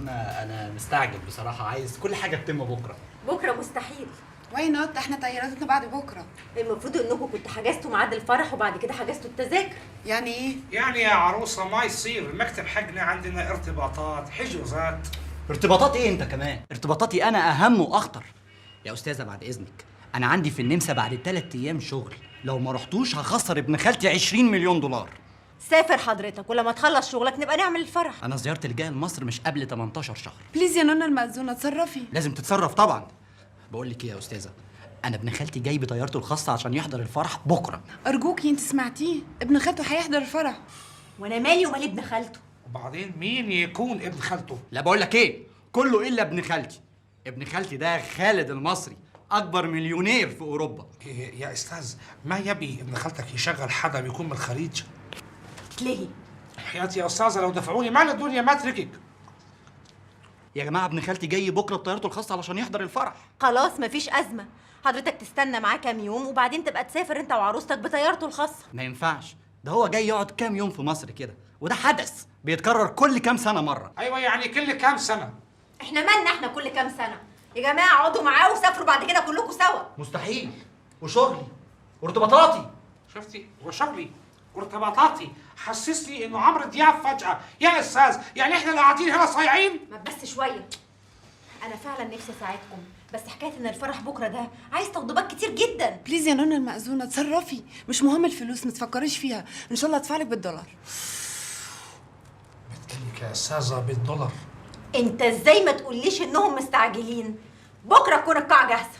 نونا، انا مستعجل بصراحه، عايز كل حاجة تتم بكره. بكره مستحيل. why not؟ احنا طيارتنا بعد بكره. المفروض انكم كنتوا حجزتوا ميعاد الفرح وبعد كده حجزتوا التذاكر. يعني ايه؟ يعني يا عروسه ما يصير، المكتب حقنا عندنا ارتباطات، حجوزات. ارتباطات ايه انت كمان؟ ارتباطاتي انا اهم واخطر. يا استاذه بعد اذنك، انا عندي في النمسا بعد 3 ايام شغل، لو ما رحتوش هخسر ابن خالتي 20 مليون دولار. سافر حضرتك، ولما تخلص شغلك نبقى نعمل الفرح. انا زيارتي الجاية لمصر مش قبل 18 شهر. please يا نونا المأذونة اتصرفي. لازم تتصرف طبعا. بقول لك ايه يا استاذه، انا ابن خالتي جاي بطيارته الخاصة عشان يحضر الفرح بكره. ارجوكي، انت سمعتيه، ابن خالته هيحضر الفرح. وانا مالي ومال ابن خالته؟ وبعدين مين يكون ابن خالته؟ لا بقول لك ايه، كله الا ابن خالتي. ابن خالتي ده خالد المصري، اكبر مليونير في اوروبا. إيه يا استاذ، ما يبي ابن خالتك يشغل حدا بيكون من الخليج؟ ليه؟ حياتي يا استاذه، لو دفعوني مال الدنيا ما اتركك. يا جماعة ابن خالتي جاي بكره بطيارته الخاصة علشان يحضر الفرح. خلاص مفيش ازمة، حضرتك تستنى معاه كام يوم وبعدين تبقى تسافر انت وعروستك بطيارته الخاصة. ما ينفعش، ده هو جاي يقعد كام يوم في مصر كده، وده حدث بيتكرر كل كام سنة مرة. ايوه يعني كل كام سنة؟ احنا مالنا احنا كل كام سنة؟ يا جماعة اقعدوا معاه وسافروا بعد كده كلكم سوا. مستحيل، وشغلي وارتباطاتي. شفتي؟ وشغلي وارتباطاتي حسسني انه عمرو دياب فجأة. يا استاذ يعني احنا اللي قاعدين هنا صايعين؟ ما بس شوية، انا فعلا نفسي اساعدكم، بس حكاية ان الفرح بكره ده عايز توضيبات كتير جدا. please يا نونا المأذونة اتصرفي، مش مهم الفلوس ما تفكريش فيها، ان شاء الله ادفعلك بالدولار. بتقلك يا استاذه بالدولار؟ انت ازاي ما تقوليش انهم مستعجلين؟ بكره تكون القاعة جاهزة.